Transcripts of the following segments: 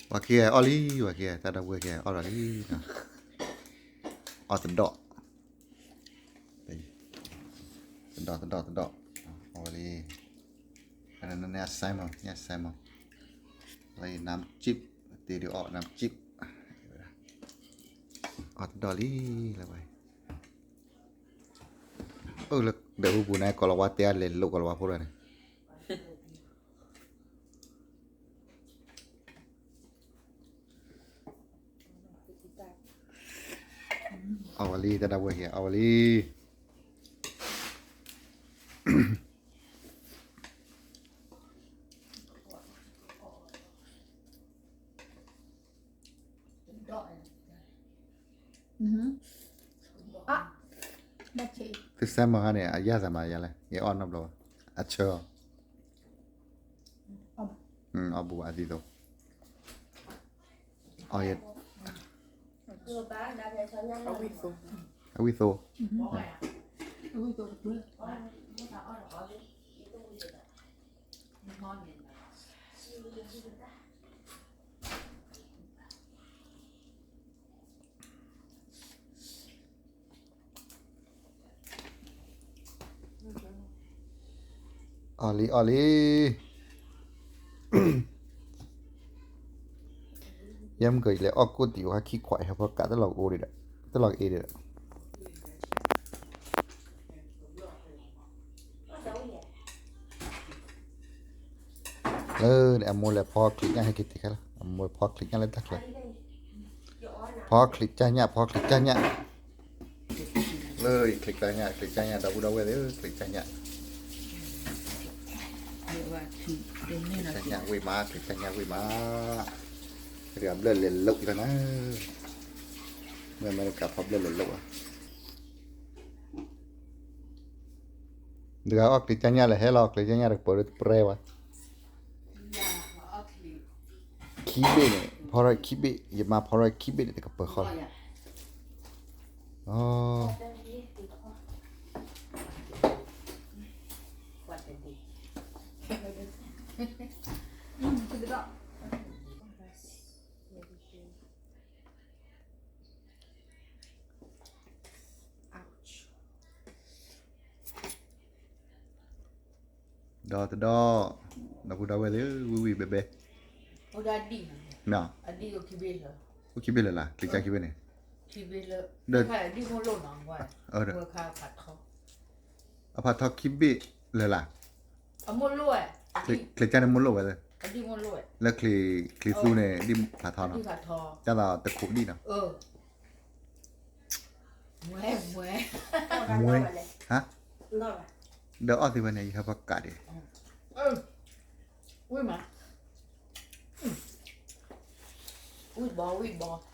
ပှၤခံဂၤအီၣ်လံ, ပှၤခံဂၤ တၢ်ဒီပုၢ်ဝဲၢ်ခံဂၤအီၣ်ဒီးလံ, အီၣ်တဒီး, တဒီး တဒီး တဒီး, အီၣ်ဝဲလံ, နအစဲမီၤ နအစဲမီၤ, လၢနမ်ကၠံး, တ့ဒုးအီၣ်နမ်ကၠံး, အီၣ်တဒီးလံ, လၢဝဲ အိၣ်လၢဒီးဟူပူၤန့ၣ် ကိးလီၤဝါတဲအလဲၤလိာ်ကိးလီၤဝါဖိလီၤန့ၣ် အီၣ်ဝဲလံ တၢ်ဒၣ်ဝဲၢ်က့ၤ အီၣ်ဝဲလံ. သုစဲမီၤခါန့ၣ် အယၢ်သးမးယလဲၣ် ယအီၣ်နီတဘျီဘၣ် အဆၢအီၤ အီၣ်ဘူးအသံသိး အီၣ်ယ အဝံၣ်သိ အီၣ်လံ အီၣ်လံ. ယဲမ့ၢ်ကလဲၤအီၣ်ကိၣ်တံၢ်အိၣ်ဟဲခံခွးဟဲဖီကးတလီၤကအိၣ်ဒံးဒီး တလီၤကအ့ဒံးဒီး လၢအမိၢ်လဲၤဖီချံးညၣ်ဟဲက့ၤတ့ၢ်ခဲလၢာ် အမိၢ်ဖီချံးညၣ်လၢတၢ်ချၢ ဖီချံးကၢ်ညၣ် ဖီချံးကၢ်ညၣ် လၢချံးကၢ်ညၣ် ချံးကၢ်ညၣ် ဒီပုၢ်ဒီဝဲၢ်သ့ၣ် ချံးကၢ်ညၣ် ချံးကၢ်ညၣ်ဝံၣ်မး ချံးကၢ်ညၣ်ဝံၣ်မး တဂၤဘျၢၣ်လဲၤလိာ်အံၤလီၤနၤ မ့ၢ်အမဲရကၤဖီဘျၢၣ်လဲၤလိာ်ဘၣ် တဂၤအီၣ်ချံးကၢ်ညၣ်လၢဟဲလီၤ ချံးကၢ်ညၣ်တကပၤတပြဲဝဲ ခံဘ့ၣ်န့ၣ် ဖီရဲၣ်ခံဘ့ၣ် ယမါဖီရဲၣ်ခံဘ့ၣ်န့ၣ် တကပၤဃီလီၤ ဒီးတဒီး ဒီပုၢ်ဒီဝဲၢ်သ့ၣ် ဝံၣ်ဝံၣ်ဘဲဘဲ အိၣ်ခံဘ့ၣ်လၢၤလၢ် ချံးကၢ်ခံဘ့ၣ်န့ၣ် အဖးထီခံဘ့ၣ်လၢၤလၢ် ချံးကၢ်န့ၣ်မိၢ်လိၣ်ဝဲလၢ လၢချံးကၢ်န့ၣ်မိၢ်လိၣ်ဝဲလၢ ဒ်မိၢ်လိၣ်ဝဲ လၢချံးချံးသူန့ၣ် ဒ်ဖးထီနီၤ တၢ်သးတခိးဒံၣ်နီၤ မွဲ မွဲ ဟါ ဒီးအီၣ်သ့ဝဲန့ၣ် ယဟဲဖီကးဒံး ဝံၣ်မး ဝံၣ်ဘီ ဝံၣ်ဘီ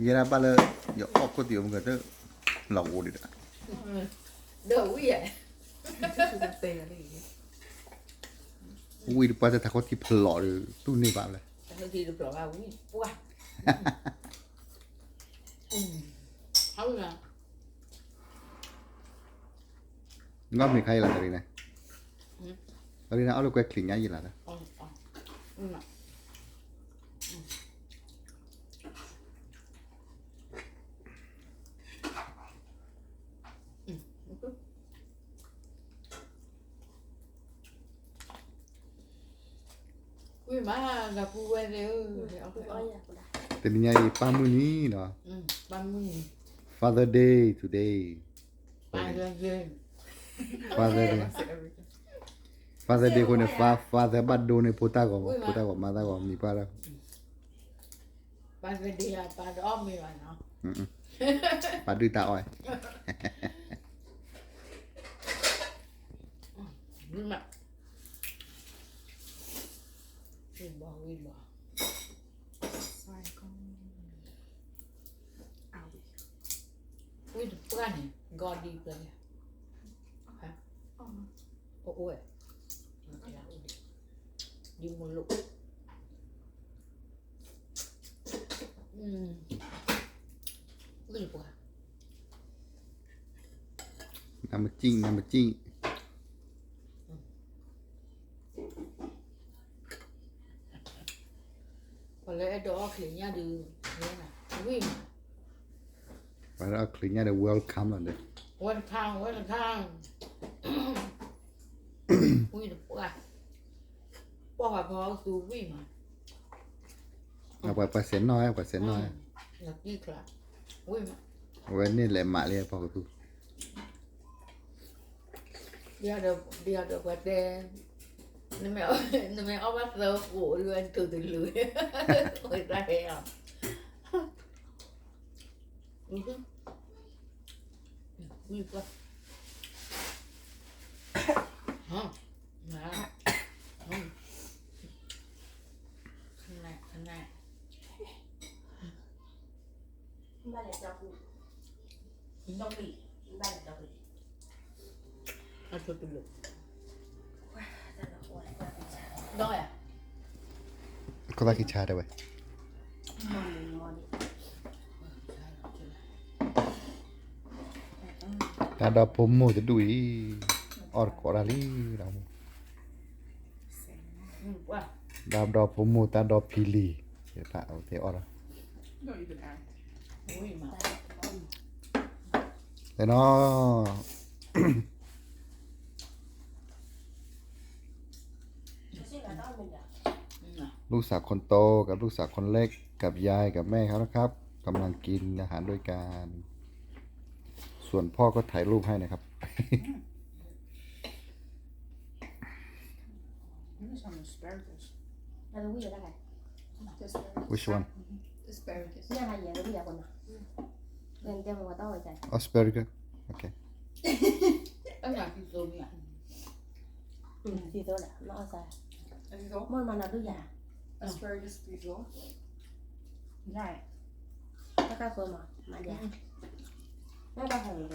ယဲဒၣ်ဘၣ်လၢ ယအီၣ်ခိၣ်သံးအမုၢ်ကတၢၢ် လီၤကအိၣ်ဒံးဒီး ဒီးဝံၣ်ယဲ ဝံၣ်တပှၢ်တထးခိၣ်ထံဖျိးဒီး တူၢ်န့ၢ်ဘၣ်လၢ တထးခိၣ်ထံတဖျိးဘၣ်ဝံၣ်ပှၢ် ဟါဝံၣ်မး ငါမ့ၢ်ခါအံၤလီၤ တရံးန့ၣ် တရံးန့ၣ် အီၣ်လၢကွဲချံးညါယံာ်လီၤ ဝံၣ်မး ဒီပုၢ်ဝဲၢ်သ့ၣ်ဧၢ တနံၤညါအံၤ ပၢ်မုၢ်နံၤနီၤ ပၢ်မုၢ်နံၤ Father Day today Father Day Father Day Father Day အဃိန့ၣ် Father ဘၣ်ဒိန့ၢ်ဖိတၢ်ဂီၤမး ဖိတၢ်ဂီၤမါတၢ်ဂီၤမံၤပှၢ်ဒီး Father Day ပၢ်တအီၣ်မ့ၤဘၣ်နီၤ ပၢ်ဒုၣ်တၢ်အီၣ် ဝံၣ်မး ဝံၣ်ဘီ ဝံၣ်ဘီ ဝံၣ်တပှၢ်န့ၣ် ဂီၤဒံးပျဲ အိၣ်ဝဲ ဒ်မိၢ်လိၣ် ဝံၣ်တပှၢ် နမ့ၢ်ကံၣ် နမ့ၢ်ကံၣ် ပှၤလၢအဲၣ်ဒိးအီၣ်ချံး ဝဲဒၣ်ချံးညၣ်ဒီး welcome လီၤဒီး welcome welcome ဝံၣ်တပှၢ် ပှၢ်ပှၤဖီသူဝံၣ်မး ပှၤပှၤစဲးနီၣ် ပှၤစဲးနီၣ် ဝံၣ်မး အဝဲန့ၣ်လဲၤမးလၢပှၤကသူ ဒ်ဒီးပှၤတဲ နမ့ၢ်အီၣ်ဘၣ်သၢဃိးလၢအတူၢ်တလူၤ ဝဲတၢ်ဟဲအီၤ ဝံၣ်ပှၢ် ခိၣ်သၣ်ခံဆါတဲဝဲ တၢ်ဒီဖိမိၢ်တဒူၣ်အံၤ အီၣ်တကိးတၢ်လံဒီး တၢ်ဒီဖိမိၢ် တၢ်ဒီဖံလံၤ တၢ်အဝဲသ့ၣ်အီၣ်ဒီး တဲနီၤ ลูกสาวคนโตกับลูกสาวคนเล็กกับยายกับแม่เขานะครับ กำลังกินอาหารด้วยกัน ส่วนพ่อก็ถ่ายรูปให้นะครับ Some asparagus. Which one? Asparagus. Asparagus. Okay. သံသိလၢ မ့ၢ်အီၣ်စၢ် မ့ၢ်မၤနၤဒုးယၤ Asparagus သံသိ တၢ်ကါဃၢမး မၤဒ် တၢ်ကါဃၢမး နဘျီ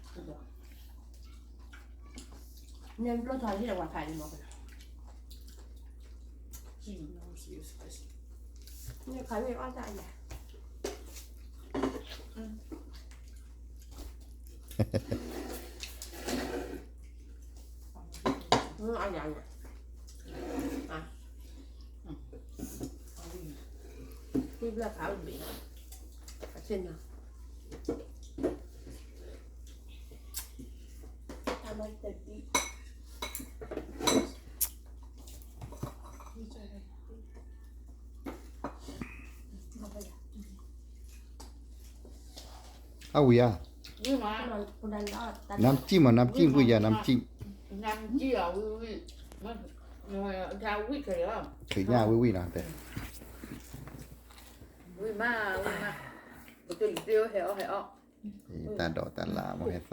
ထီၣ်ဟံၣ်ဒီးပှၤဖးလံမး နခးမ့ၢ်အီၣ်တၢ်အယၤ အယၤ ဝံၣ်ဘျၢၣ်ဖးအုၣ်ဘ့ၣ် အဆ့ၣ်နီၤ တၢ်မၤတဒံ အဝံၤဧါ น้ำจิ้มอ่ะ น้ำจิ้ม ဝံၤယၤ น้ำจิ้ม น้ำจิ้มอ่ะ ဝံၤဝံၤ ဝံၤခဲလၢာ် ချံးညၣ်ဝံၤဝံၤနီၤ တဲ ဝံၤမး ဝံၤမး ပကတဲဟဲအီၣ် ဟဲအီၣ် တၢ်ဒိးတၢ်လၢ် မ့ၢ်ဟဲသၣ်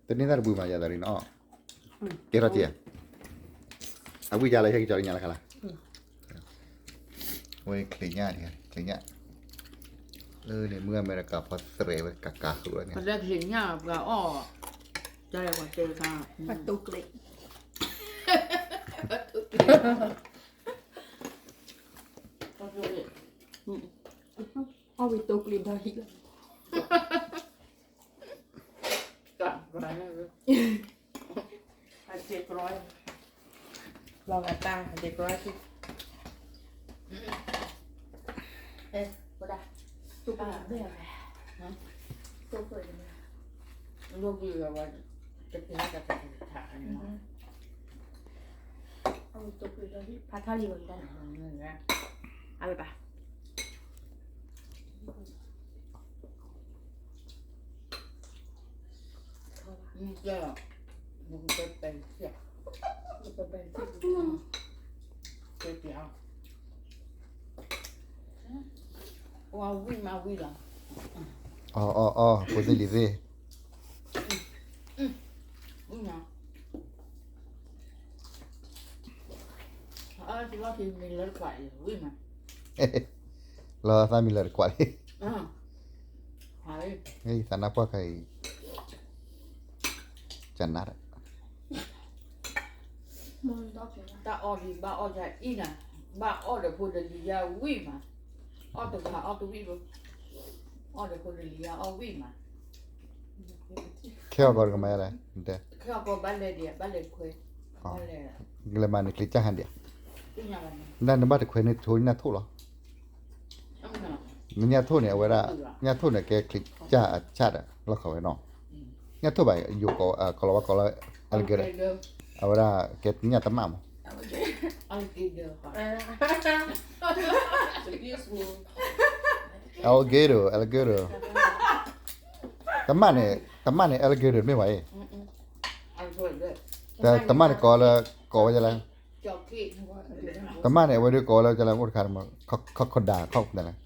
တန့ၢ်သၣ်တဘှံးမး ယၤသးရံနီၤ ကဲထီၣ်က့ၤ အဝံၤယၤလၢဟဲက့ၤကၠီၤကညါလၢခါလၢ် ဝဲချံးညၣ်န့ၣ် ချံးညၣ် လၢန့ၣ် မုၢ်အမဲရကၤဖီသရဲးဝဲ ကကၤဃုာ်ဝဲန့ၣ် ပှၤလၢချံးညၣ်ပှၤအီၣ် တၢ်လဲၤပှၤတဲခါ ပှၤတိကျ့ ပှၤတိကျ့ ပှၤတိကျ့ အီၣ်ဝံၤတိကျ့ဒီဟံၣ်လီၤ ကၢ် အကဲကြီ လီၤဂာ်တၢ် အကဲကြီ အဲ ဝဲဒၣ် တိကျ့ ဘဲၣ် တိကျ့ လိၣ်ကွံာ်ဝဲ တက့ၤတၢ်တက့ၤတၢ်န့ၣ် အဝဲတိကျ့ဒီဟံၣ် ဖးထါလံဝဲဒၣ် အဝဲဘၣ် ဝံၤမးဝံၤလီၤ အီၣ် အီၣ် အီၣ် ဖိသ့ၣ်လံၤသ့ၣ် ဝံၤမး အီၣ် လီၤသးမံၤလၢတခွးအံၤ ဝံၤမး လီၤသးမံၤလၢတခွးလံ သးနါပှၢ်ခါအံၤ ကနၣ် တၢ်အီၣ်လံ ဘၣ်အီၣ်ယၤအံၤနၤ, ဘၣ်အီၣ်ဒီးဖိဒီးလံၤယၤဝံၤမး, အီၣ်တဂၤအီၣ်တဝံၣ်ဘၣ်, အီၣ်ဒီးဖိဒီးလံၤယၤအီၣ်ဝံၤမး, ခဲအီၣ်ကီးတကမၤယၤလဲၣ်, ခဲအီၣ်ကီးဘၣ်လဲၤဒံး ဘၣ်လဲၤခွဲး, လဲၤမၤန့ၣ်ချံးကၢ်ဟါဒံး, နဘၣ်တခွဲးန့ၣ်ထိၣ်နၢ်ထိၣ်လီၤ, ညၣ်ထိၣ်န့ၣ် အဝဲဒၣ် ညၣ်ထိၣ်န့ၣ် ကဲချံးကၢ်အဆၣ်ဒီး လီၢ်ခီဝဲနီၤ, ညၣ်ထိၣ်ဘၣ် ယိၤကိး ကိးလီၤဝဲကိးလၢ alligator, အဝဲဒၣ်ကဲညၣ်တမၣ်မး, alligator, alligator, တမၣ်န့ၣ် တမၣ်န့ၣ် alligator မ့ၢ်ဘၣ်အံၤ, တမၣ်န့ၣ်ကိးလၢ ကိးဝဲဒ်လဲၣ်, တမၣ်န့ၣ် အဝဲဒၣ်ကိးလၢ ဒ်လဲၣ် အိၣ်တခါန့ၣ် crocodile ခီၣ်န့ၣ်လဲၣ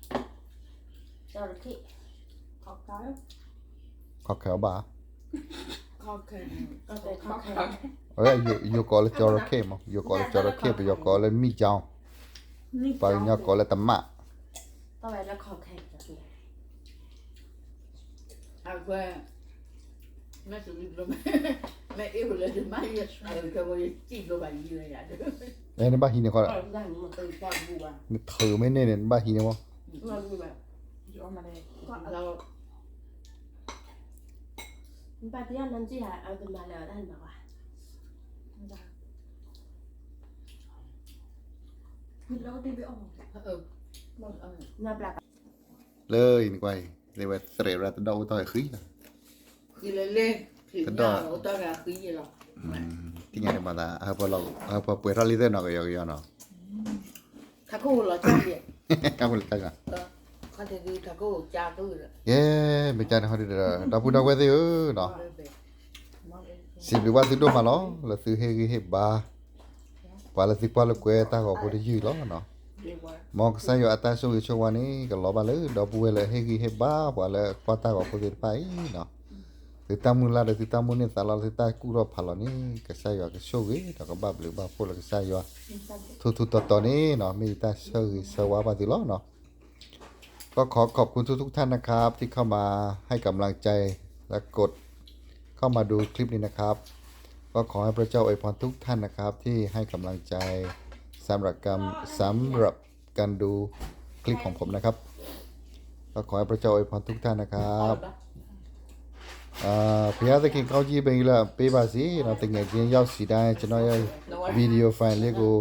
်, ခီၣ်ခဲအီၤဘၣ်, ယိၤကိးလၢ ကၠီရခ့ၣ်မး, ယိၤကိးလၢ ကၠီရခ့ၣ်မး, ယိၤကိးလၢ ကၠီရခ့ၣ်, ပယီၤကိးလၢ တမၣ် နဘၣ်ဟံးန့ၢ်ခီ, နထုးမ့ၢ်န့ၢ်န့ၣ် နဘၣ်ဟံးန့ၢ်မး, လၢအံၤနကွၢ်အံၤ လၢဝဲသရဲးရၣ်တဒီၣ်အိၣ်တ့ၢ်ဃံလီၤ, တဒီၣ်, သ့ၣ်ညါန့ၣ်မၤသး ဟၢဖၢပှဲၤထီၣ်လံသ့ၣ်နီၤ ကယီကယီနီၤ, ခါခိၣ်လီၤတၢ်ဂၤ, ယဲ မ့ၢ်ကန့ၣ်ဟီဒ်ဒီး ဒီပုၢ်ဒီဝဲၢ်သ့ၣ်ဧၢနီၤ, စံးဘျုးဘၣ်သုဒိၣ်မးလီၤ လၢသုဟ့ၣ်ဂံၢ်ဟ့ၣ်ဘါ ပှၤလၢသုကွၢ်လၢကွဲတၢ်ဂီၤဖိတယုၢ်လီၤနီၤ, မ်ကစၢ်ယွၤအတၢ်ဆိၣ်ဂ့ၤဆိၣ်ဝါန့ၣ် ကလီၤဘၣ်လၢဒီပုၢ်ဝဲၢ်လၢဟ့ၣ်ဂံၢ်ဟ့ၣ်ဘါပှၤလၢကွၢ်တၢ်ဂီၤဖိသ့ၣ်တဖၣ်အံၤနီၤ, သုတၢ်မုၢ်လၢ်ဒီးသုတၢ်မိၣ်န့ၢ်သးလီ သုတၢ်ကူၣ်ထီၣ်ဖးလီၤန့ၣ် ကစၢ်ယွၤကဆိၣ်ဂ့ၤဒီးကဘၣ်ဘျုးဘၣ်ဖှိၣ်လၢကစၢ်ယွၤ ထူထူတီတီန့ၣ်နီၤ မ့ၢ်ယတၢ်ဆၢဂ့ၤဆၢဝါဘၣ်သုလီၤနီၤ. ก็ขอขอบคุณทุกๆท่านนะครับที่เข้ามาให้กำลังใจและกดเข้ามาดูคลิปนี้นะครับ ก็ขอให้พระเจ้าอวยพรทุกท่านนะครับที่ให้กำลังใจสำหรับการสำหรับการดูคลิปของผมนะครับ ก็ขอให้พระเจ้าอวยพรทุกท่านนะครับ ဘုရားသခင်ကောင်းကြီးမင်္ဂလာပေးပါစေနော် သူငယ်ချင်းရောက်စီတိုင်းကျွန်တော်ရဲ့ဗီဒီယိုဖိုင်လေးကို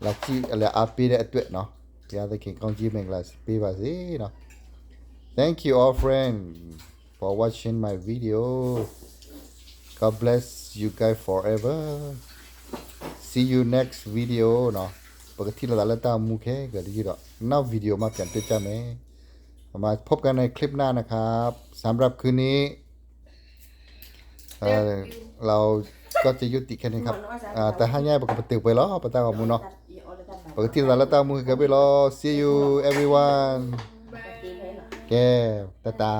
လာကြည့်လာအားပေးတဲ့အတွက်နော် ဘုရားသခင်ကောင်းကြီးမင်္ဂလာပေးပါစေနော် Thank you all friend for watching my video. God bless you guys forever. See you next video နော် ပကထံၣ်လိာ်သးလၢတၢ်အိၣ်မူခဲကဒီး နောက်ဗီဒီယိုမှပြန်တွေ့ကြမယ် มาพบกันในคลิปหน้านะครับ สำหรับคืนนี้ เอ่อ เราก็จะยุติแค่นี้ครับ อ่า แต่ถ้าง่ายปกติไปแล้วปะตาของมูเนาะ ปกติเราแล้วตามูกับไปแล้ว see you everyone แกตาตา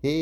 เฮ้